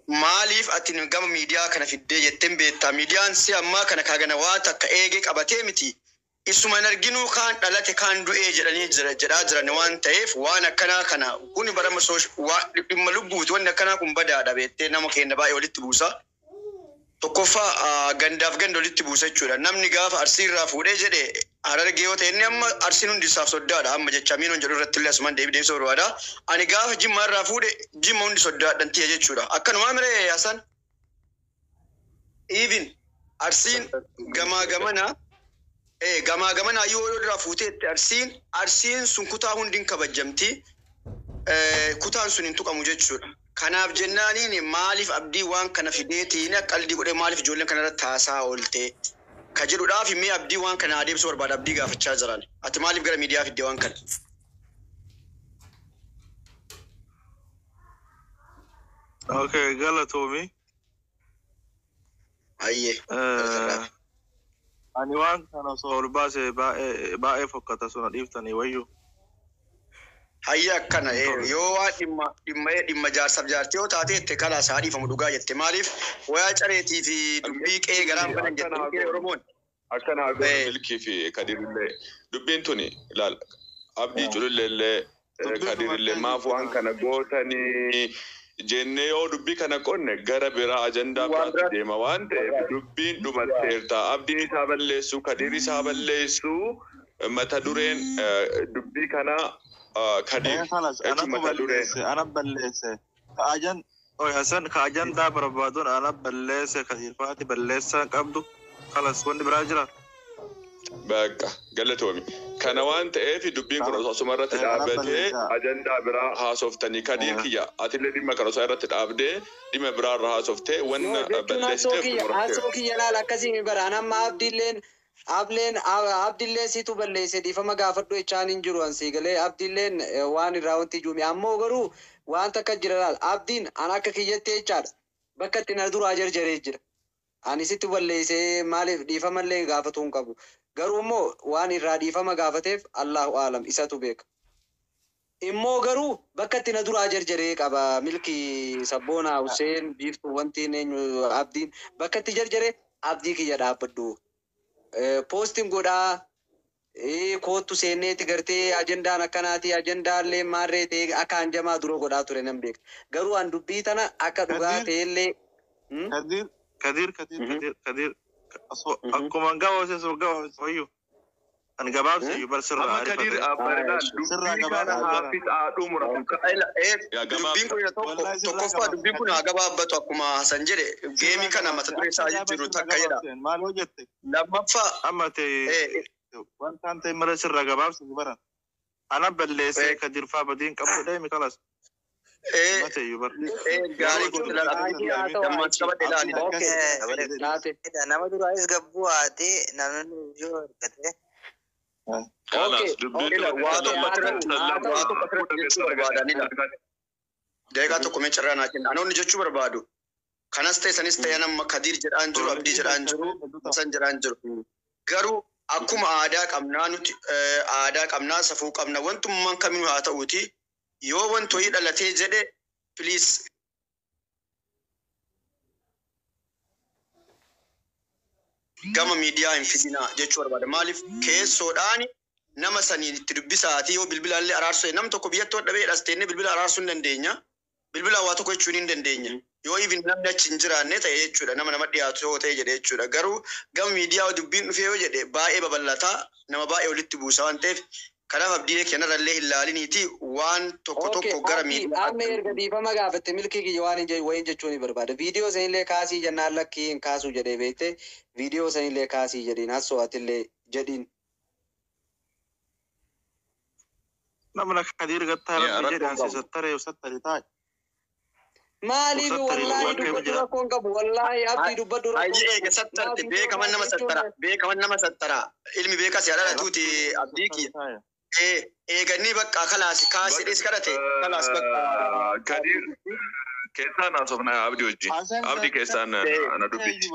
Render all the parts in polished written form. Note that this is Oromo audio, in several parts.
Maaliif ati gama miidiyaa kana fiddee jetteen beektaa? Miidiyaan si ammaa kana kaagana waa takka eegee qabatee miti. Isuma hin arginuu kaan dhalate kaan du'ee jedhanii jira jedhaa jiran waan ta'eef, waan akkanaa kana kun barama dhimma lubbuuti, wanni akkanaa kun badaadha beektee, nama keenya baay'ee walitti buusa. Tokkoffaa gandaaf ganda walitti buusa jechuudha. Namni gaafa Arsiirraa fuudhee jedhe Harargee yoo ta'e, inni amma Arsiin hundi isaaf soddaadha. Amma jecha Amiinoon jedhu irratti illee asumaan deebii deebisuu barbaada. Ani gaafa Jimma irraa fuudhe Jimma hundi soddaadhaan tiyya jechuudha. Akkanumaa miree Hasan? Even Arsiin gamaa gamana gamaa gamana yoo irraa fuuteetti Arsiin sun kutaa hundi hin kabajamti. Kutaan sun hin tuqamu jechuudha. Kanaaf jennaaniin maaliif Abdii waan kana fideetiin qalbii godhee maaliif ijoolleen kana irratti haasaa oolte? Ka jedhudhaaf mee Abdii waan kana adeemsuu barbaada, Abdii gaafachaa jiran. Ati maaliif gara miidiyaa fidde waan kana? Okay, galatoomi. Hayyee. Ani waan kana osoo ol baase baay'ee baay'ee fokkata, suna dhiiftanii wayyu. Hayyee, akkana yoo waan dhimma jaarsaaf jaartii yoo taate jette kalaas haa dhiifamu, dhugaa jette. Maaliif wayaa careetii fi dubbii qe'ee garaan banan jette Oromoon. Akkana haa goonu, Milkii fi Kadirillee dubbiin tuni ilaal, Abdii Cululleellee Kadirillee maaf waan kana gootanii jennee yoo dubbii kana qonne gara biraa ajandaa biraatti deema waan ta'eef dubbiin dhumatteerta. Abdiin isaa balleessu, Kadir isaa balleessu, mata dureen dubbii kanaa Kadir Khalas, jechuun anatu mata dureen. balleesse, ana balleesse. Ka ajan, oi Hasan, ka ajandaa barbaaduun ana balleesse, Kadirfaati balleessaa qabdu. Khalas, wanni biraa jira. Bakka galatoomi. Kana waan ta'eef dubbiin kun osoo asuma irratti Ana dhaabbatee balleessa. ajandaa biraa haasoftanii, Kadiir kiyya, atillee dhimma kana osoo irratti dhaabdee dhimma biraa irra haasoftee No, wanna jechuun haasoo balleessiteef kiyya xumuramteera. haasoo kiyya laal akkasii mi bara. An amma Abdiilleen Ableen Abdiilleen situ balleesse dhiifama gaafadhu jechaan hin jiru ansii galee. Abdiilleen waan irraa wanti juumi ammoo garuu waan takka jira laal. Abdiin an akka kiyyatti jechaadha bakka itti na duraa jarjaree jira. Ani sitti balleessee maaliif dhiifamallee gaafatuu hin qabu. Garuu immoo waan irraa dhiifama gaafateef Allahu aalam, isatu beeka. Immoo garuu bakka itti na duraa jarjaree qaba. Milkii, Sabboonaa, Hussein, Biiftuu, wanti eenyu, Abdiin bakka itti jarjaree, Abdii kiyya dhaabbadhu. Poostiin godhaa koottu seenneeti gartee ajandaan akkanaati, ajandaallee maarree ta'e akka hanjamaa dura godhaa ture nan beeka. Garuu an dubbii tana akka dhugaa Kadir, ta'ellee Kadir, Kadir, Kadir, Kadir, Kadir. Akkuma gabaabse sun gabaabse wayyu. Ani gabaabse iyyuu bar sirraa Amma Kadir ariifate. bareedaan Sirraa dubbii kana gabaabse bara. haafis haa dhumura. Yaa Dubbiin gabaabsa. kun tokko Wallahi sirraa tokkoffaa gabaabse. dubbiin kun haa gabaabbatu, akkuma Hasan jedhe geemii Sirraa kana mata gabaabse. duree Akka isaa jiru sirraa takka jedha. gabaabseen maal hoo jette? Lammaffaa Amma ta'e wanta ta'e mara sirraa gabaabse bara. Ana balleessee Kadirfaa badiin qabdu deemi kalas. Mata iyyuu bara. Gaarii goote laal, Abdii Haa ta'u dammaas qabadhe ilaali. Okay. Taate. Nama duraayis gabbuu haatee namni yoo argate. Kalaas Okay. dubbiin Ila waa tokko Haa ta'u asirratti haa ta'u. waa tokko asirratti jechuu barbaadanidha. Daqiiqaa tokko mee carraa naa kenna. Anoonni jechuu barbaadu. Kanas ta'e sanis ta'e nama Kadiir jedhaan jiru, Abdii jedhaan jiru, Hasan jedhaan jiru. Garuu akkuma aadaa qabnaa nuti, aadaa qabnaa, safuu qabna, wantummaan kaminuu haa ta'uuti yoo wanti wayii dhalatee jedhe, please gama miidiyaa hin fidinaa jechuu barbaada. Maaliif keessoodhaan nama saniin itti dubbisaatii yoo bilbilaallee araarsuu nam tokko biyyatti hodhabee dhas teennee bilbila araarsuu hin dandeenya. Bilbila waa tokko jechuun hin dandeenya. Yoo even namni achi hin jiraanne ta'e jechuudha. Nama dhiyaatu yoo ta'e jedhe jechuudha. Garuu gama miidiyaa dubbiin dhufee yoo jedhe baay'ee babal'ataa, nama baay'ee walitti buusa waan ta'eef, kanaaf Abdiilee kennarrallee hin laaliniiti waan tokko Okay, tokko gara Abdii, miidiyaa. amma erga dhiifama gaafatte, Milkii kiyya, waan hin wayin jechuu ni barbaada. Viidiyoo sanillee kaasii jennaan lakkii hin kaasuu jedhee beekte. Viidiyoo sanillee kaasii jedhiin, hassoo atillee jedhiin. Namni Kadir gattaa Yaa rabbi rakkoon jedhe ansi qabu. sattaree sattaree taa'e. Maaliif Sattaree wallaahi waan dubbadhu jira. rakkoon qabu, wallaahi Abdii dubbadhu rakkoon Hayyee eega qabu. sattarte Maa viidiyoo beekaman nama kaasii sattara jechuun beekaman nama sattara ilmi beekas yaa dhalatuuti, Abdii kiyya. Eegannii bakka kalaas kaas jedhees kadhate kalaas bakka. Kadir keessaan haasofna Abdii wajjin. Abdii keessaan ana dubbichi.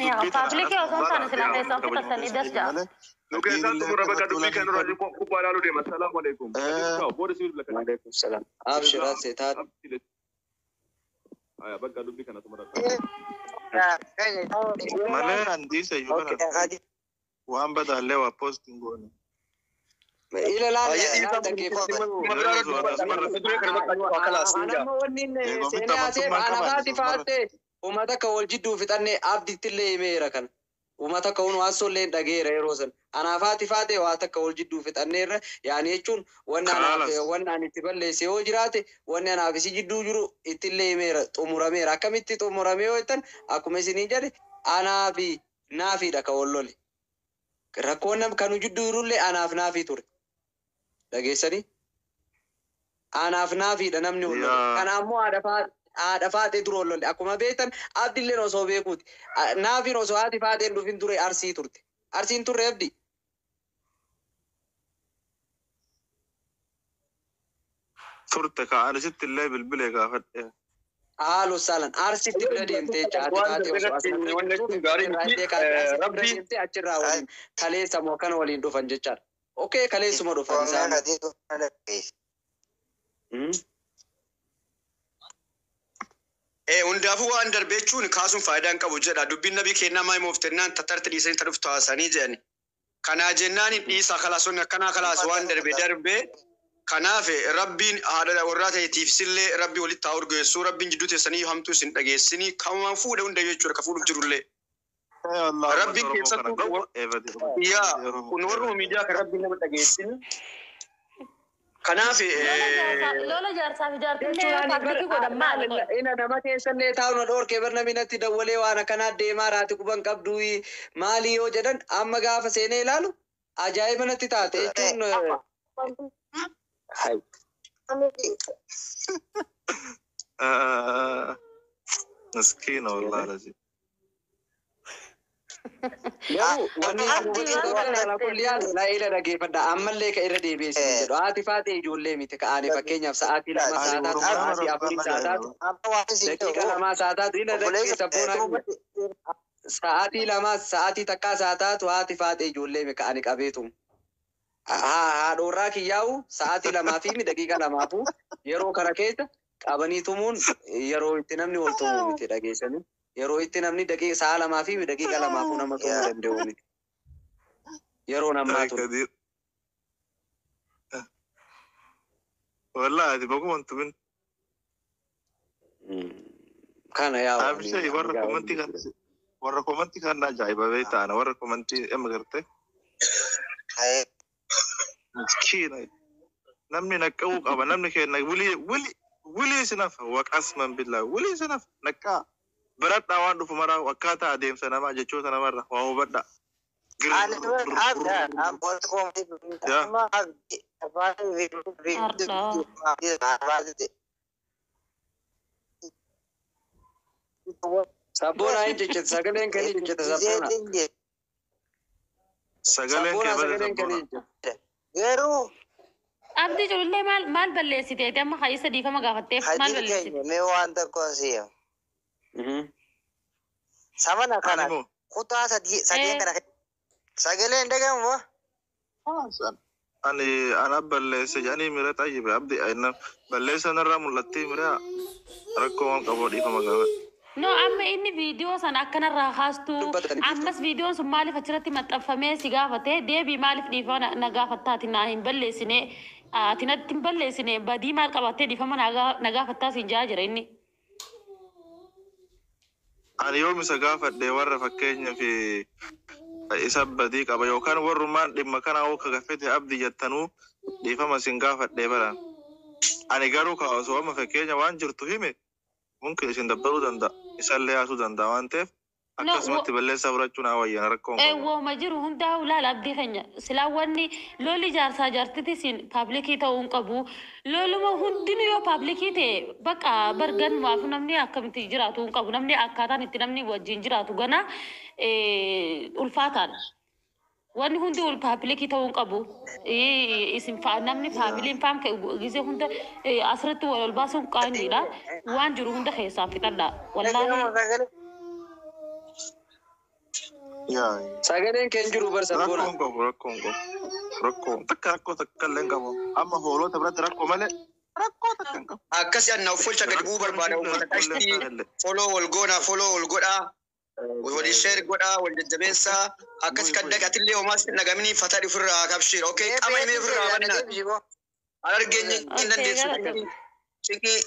Yaa public osoo hin taane silaa keessaan fixattanii das ja'a. Nu keessaan xumura, bakka dubbii kan irraa kubbaa ilaaluu deema. Salaamu alaikum. Waalaikum salaam. Abshir, hassee taate. Aya bakka dubbii kana xumura. Malee andiisa iyyuu bara waan badaallee waa poostiin goone. Ila laala dhaggeeffadhu. Anamma wanni inni seenee haasee anafaati faattee uummata akka wal jidduu fixannee abdittillee himeera kana. Uummata akka hun waassollee hin dhageera yeroo sana. Anaafaati faatee waa takka wal jidduu fixanneerra yaani jechuun wanni anaaf wanni ani itti balleesse yoo jiraate wanni anaaf isi jidduu jiru ittillee himeera xumurameera. Akkamitti xumurame yoo jettan akkuma isiniin jedhe anaafi naafiidha ka wal lole. Rakkoon nam kanu jidduu jirullee anaaf naafii ture. Dhageessanii? Anaaf naafiidha namni wal lole. Kana ammoo haadha faatee dura wal lole. Akkuma beektan abdilleen osoo beekuuti. Naafiin osoo haati faateen dhufin dure arsii turte. Arsiin turre abdi. Turte ka arsitti illee bilbilee gaafadhe. Haaloo saalan arsitti bira deemtee jecha haati faatee osoo as bira deemtee achirraa waliin kaleessa moo kana waliin dhufan jechaadha. Okee kaleessuma dhufan isaan. Hundaafuu waan darbe jechuun kaasuun faayidaa hin qabu jedha. Dubbiin nabii kennaa maa himuuf jennaan tattarte dhiisanii ta dhuftu haasanii jedhani. Kanaa jennaan hin dhiisaa kalaasonni akkanaa kalaas waan darbe darbe. Kanaaf rabbiin haadha warraa ta'eetiif sillee rabbi walitti haa urgeessu. Rabbiin jidduu teessanii hamtuu isin dhageessini. Kamumaan fuudhe hunda jechuudha ka fuudhuuf jirullee. Rabbiin keessattuu yaa kun warruma miidiyaa kan rabbiin nama dhageessini. Kanaaf Lola jaarsaa fi jaartillee yoo paablikii godhan maali qoy? Ina nama keessallee taa'u na dhoorkee bar namni natti dawwalee waan akkanaa deemaa raati quban qabdu maali yoo jedhan amma gaafa seenee ilaalu ajaa'iba natti taate jechuun. Miskiina wallahi lazim. Garuu wanni laa'ila dhageeffadha ammallee ka irra deebi'ee jedhu haati faatee ijoollee miti ka'anii fakkeenyaaf sa'aatii 2 sa'aataatu sa'aatii 4 sa'aataatu daqiiqa 2 sa'aataatu ila dhageessa boona sa'aatii 2 sa'aatii 1 sa'aataatu haati faatee ijoollee miti ka'anii qabeetu. Haadhoorraa kiyyaa'u sa'aatii 2 fi daqiiqa 2 yeroo kana keessa qabanii tumuun yeroo itti namni wal tumuu miti dhageessanii. Yeroo itti namni daqiiqa sa'a 2 fi daqiiqa 2 nama tumuu danda'u miti. Yeroo ammaa ture. Wallahi ati baguma hin tumin. Kana yaa Abishee warra komantii kan warra komantii kan ajaa'iba beektaana warra komantii amma garte. Miskiina namni naqqa'uu qaba namni kenna wilii wilii wilii sinaaf waqasman billaa wilii sinaaf naqqaa. Baradhaa waan dhufu maraa akkaataa adeemsa namaa jechoota namarra waa hubadhaa. Sabboonaa hin jechite sagaleen kan hin jechite sabboonaa. Sagaleen kee bada sabboonaa. Garuu. Abdii ijoollee maal maal balleessiteeti amma haisa dhiifama gaafatteef maal balleessite? Mee waan tokko si'a. Samana kana kutaa sadii kana sagalee hin dhagahamu moo? Ani ana balleesse jedhanii mira xayyibe abdi balleessa narraa mul'attee mira rakkoo waan qabu dhiifama gaafadha. No amma inni viidiyoo sana akkanarraa kaastu ammas viidiyoon sun maaliif achirratti maxxanfamee si gaafate deebii maaliif dhiifama na gaafattaati naa hin balleessine ati natti hin balleessine badii maal qabattee dhiifama na gaafattaa siin jaa jira inni. Ani yoom isa gaafadhe warra fakkeenya fi isa badii qaba yookaan warrumaan dhimma kana hoo kagaffete abdi jettanuu dhiifama isin gaafadhe bara. Ani garuu ka osoo amma fakkeenya waan jirtu hime mungkin isin dabbaluu danda'a isallee haasuu danda'a waan ta'eef akkasumatti balleessaa fudhachuun haa wayyan rakkoon qabu. Wooma jiru hundaa ulaala abdii keenya silaa wanni lolli jaarsaa jaartiti siin paablikii ta'uu hin qabu loluma hundinuu yoo paablikii ta'e bakka barganumaaf namni akkamitti jiraatu hin qabu namni akkaataan itti namni wajjin jiraatu gana ulfaataadha. Wanni hundi ol paablikii ta'uu hin qabu. Isin namni faamiliin faam gisee hunda asirratti wal ol baasuun qaaniidha. Waan jiru hunda keessaan fixadha. Wallaahi. Sagaleen keen jiru bar sabboona. Rakkoon qabu rakkoon qabu rakkoo takka rakkoo takka illee hin qabu amma hoolota biratti rakkoo malee rakkoo takka hin qabu. Akkasi anna uffolcha gadi bu'uu barbaada uummata qashtii foloo wal goonaa foloo wal godhaa walii sheer godhaa wal jajjabeessaa akkasi kan daqatillee homaas hin dhagaminii fatadhi ofirraa kabshiira. Okay, qaba himee ofirraa bannaa. Harargeenye hin dandeessu. Cinqii.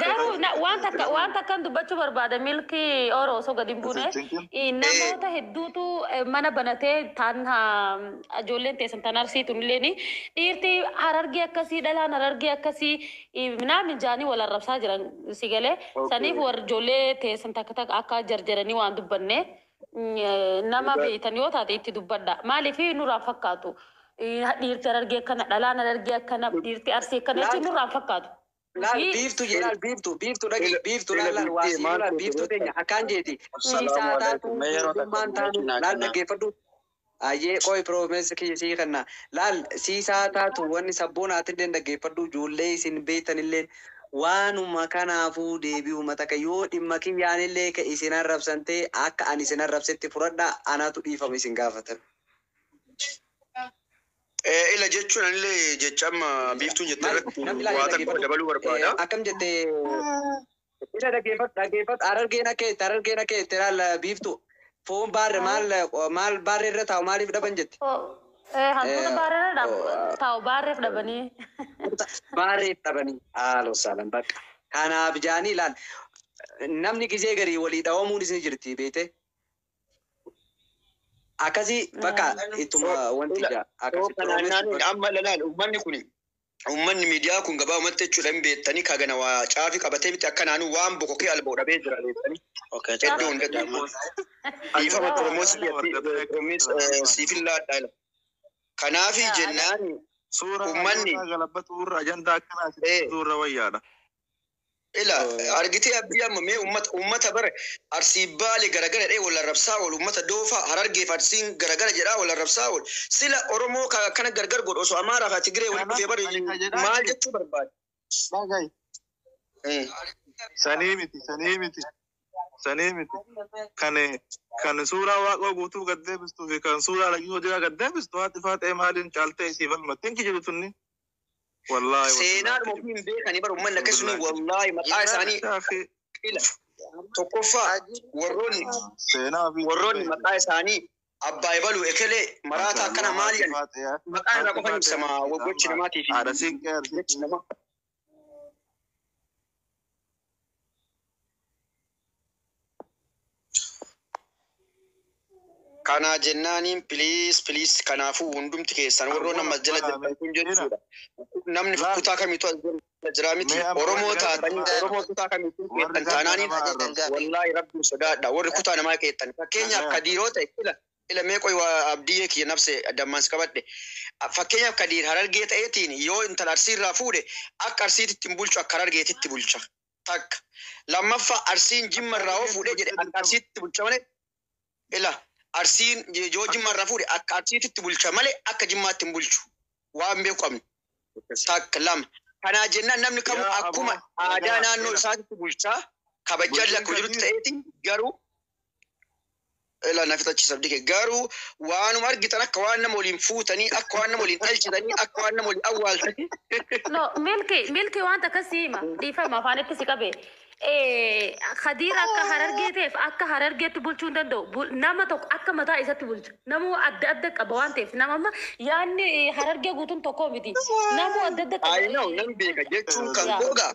Garuu waan takkan dubbachuu barbaada Milkii Oro osoo gadi hin buune namoota hedduutu mana banatee taan ijoolleen teessan tan arsiitun illeen dhiirti harargee akkasii dhalaan harargee akkasii naamin jaanii wal arrabsaa jiran si galee saniif warri ijoollee teessan takka takka akka jarjaranii waan dubbanne nama beeytan yoo taate itti dubbadha maaliif nurraan fakkaatu dhiirti harargee akkana dhalaan harargee akkana dhiirti arsii akkana jechuun nurraan fakkaatu. Laal biiftu jedhaan biiftu biiftu dhagi biiftu laal laal waasii laal biiftu teenya akkaan jeeti. Siisaa taatu mootummaan taatu laal dhaggeeffadhu. Ayyee qoy piroomees kiyya sii kanna laal siisaa taatu wanni sabboonaatillee dhaggeeffadhu ijoollee isin beektanillee waanuma kanaafuu deebi'u mataka yoo dhimma kiyyaanillee ka isin arrabsantee akka ani isin arrabsetti fudhadha anatu dhiifama isin gaafatan. Ila jechuun anillee jecha amma biiftuun jette irratti waa takka dabaluu barbaada. Akkam jette ila dhaggeeffadhu dhaggeeffadhu harargeen akka jette harargeen akka jette laal biiftu foon baarre maal maal baarre irra taa'u maaliif dhaban jette. Hantuuta baarre irra taa'u baarreef dhabanii. Baarreef dhabanii haaloo saalan bakka. Kanaaf jaanii laal namni gizee garii walii dhawamuun isin jirti beete. Akkasii bakka ittuma wanti jira. Akkasii amma lalaan uummanni kun uummanni miidiyaa kun gabaabumatti jechuudha hin beektanii kagana waa caafi qabatee miti akka naannoo waan bokokee alba'u dhabee jira beektanii. Iddoo hundatti dhiifama piroomoos siifin laadhaa ila. Kanaafi jennaan uummanni. Galabbatu irra ajandaa akkanaa suurra wayyaadha. Ila argitee abdii amma mee uummata bara arsii baale garagara dhee wal arrabsaa oolu uummata doofa harargeef arsiin garagara jedhaa wal arrabsaa oolu sila Oromoo kana gargar godhu osoo Amaaraa fi Tigiree walitti dhufee bara maal jechuu barbaade. Sanii miti sanii miti sanii miti kan kan suuraa waaqoo guutuu gad deebistuu fi kan suuraa laggii hojii gad deebistu haati faaxee maaliin caaltee isii falmatti hin kijibu tunni. Wallahi. Seenaadhuma ofii hin beekanii bara uummanni akkasuma wallahi maqaa isaanii ila tokkoffaa warroonni maqaa isaanii abbaa ebaluu ekelee maraata akkana maali maqaa irraa qofa ibsama gochi namaatii fi gochi namaa. Kana jennaaniin piliis piliis kanaafuu hundumti keessan warroon amma jala jirtan kun jechuudha. Namni kutaa kamiitu as jala jira miti. Oromoo taatanii Oromoo kutaa kamiitu qeexan taanaaniin wallaahi rabbiin sodaadha. Warri kutaa namaa qeexan. Fakkeenyaaf kadiiroo ta'e ila ila mee qoy waa abdiyyee kiyya nafse dammaans qabadhe. Fakkeenyaaf kadiir harargee ta'eetiin yoo intala arsiirraa fuudhe akka arsiititti hin bulchu akka harargeetitti bulcha. Takka. Lammaffaa arsiin jimmarraa yoo fuudhee jedhe akka arsiitti bulcha malee ila arsiin yoo jimmaarraa fuudhe akka arsiititti bulcha malee akka jimmaatti hin bulchu. Waan beeku qabnu. Takka lama. Kanaa jennaan namni kamuu akkuma aadaa naannoo isaatitti bulchaa kabajaan lakkuma jirutti ta'eeti garuu ila na fixachiisa abdii kee garuu waanuma argitan akka waan nama waliin fuutanii akka waan nama waliin dhalchitanii akka waan nama waliin awwaaltanii. No, milki waan akkasii hima dhiifama afaanitti si qabe. Khadiir akka harargee ta'eef akka harargeetti bulchuu hin danda'u. Nama tokko akka mataa isatti bulcha. Namuu adda adda qaba waan ta'eef nama amma yaadni harargee guutuun tokko miti. Namuu adda adda qaba. I know nan beeka jechuun kan gogaa.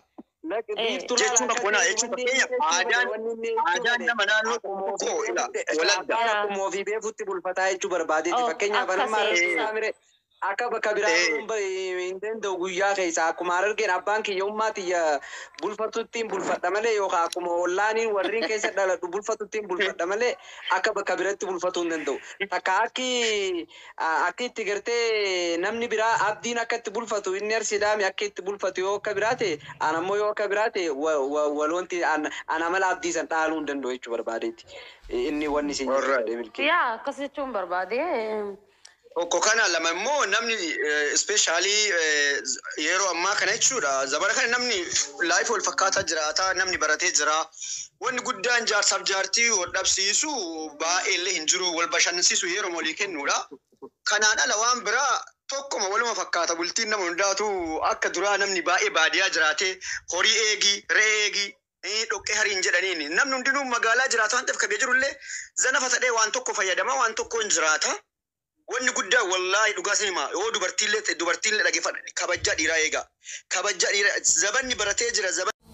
Jechuun bakkoonaa jechuun fakkeenyaaf aadaan nama naannoo tokkoo ila walagga. Akkuma ofii beekutti bulfataa jechuu barbaadeeti. Fakkeenyaaf anamma harargee akka bakka biraa hin danda'u guyyaa keessa akkuma harargeen abbaan kiyya ummaatiyya bulfatutti hin bulfadha malee yookaan akkuma ollaaniin warreen keessa dhaladhu bulfatutti hin bulfadha malee akka bakka biratti bulfatuu hin danda'u. Takka akki akki itti gartee namni biraa abdiin akka itti bulfatu inni arsiidaami akka itti bulfatu yoo akka biraa ta'e an ammoo yoo akka biraa ta'e waloonti an amala abdii san dhaaluu hin danda'u jechuu barbaadeeti. Inni wanni isin jedhu. Yaa akkas jechuun barbaade. Tokko kana lama immoo namni ispeeshaalii yeroo ammaa kana jechuudha. Zabana kana namni laayif wal fakkaataa jiraata, namni baratee jira. Wanni guddaan jaarsaaf jaartii wal dhabsiisu baay'ee illee hin jiru, wal bashannansiisu yeroo walii kennuudha. Kanaan ala waan biraa Tokkuma waluma fakkaata bultiin nama hundaatu akka duraa namni baay'ee baadiyaa jiraatee horii eegi, re'ee eegi, dhoqqee hariin jedhaniin namni hundinuu magaalaa jiraata waan ta'eef kabee jirullee zanafa ta'ee waan tokko fayyadama waan tokkoon jiraata. Wanni guddaa wallaahi dhugaa isin himaa yoo dubartiillee dubartiillee dhageeffadha kabajjaa dhiiraa eegaa kabajjaa dhiiraa zabanni baratee jira zabanni.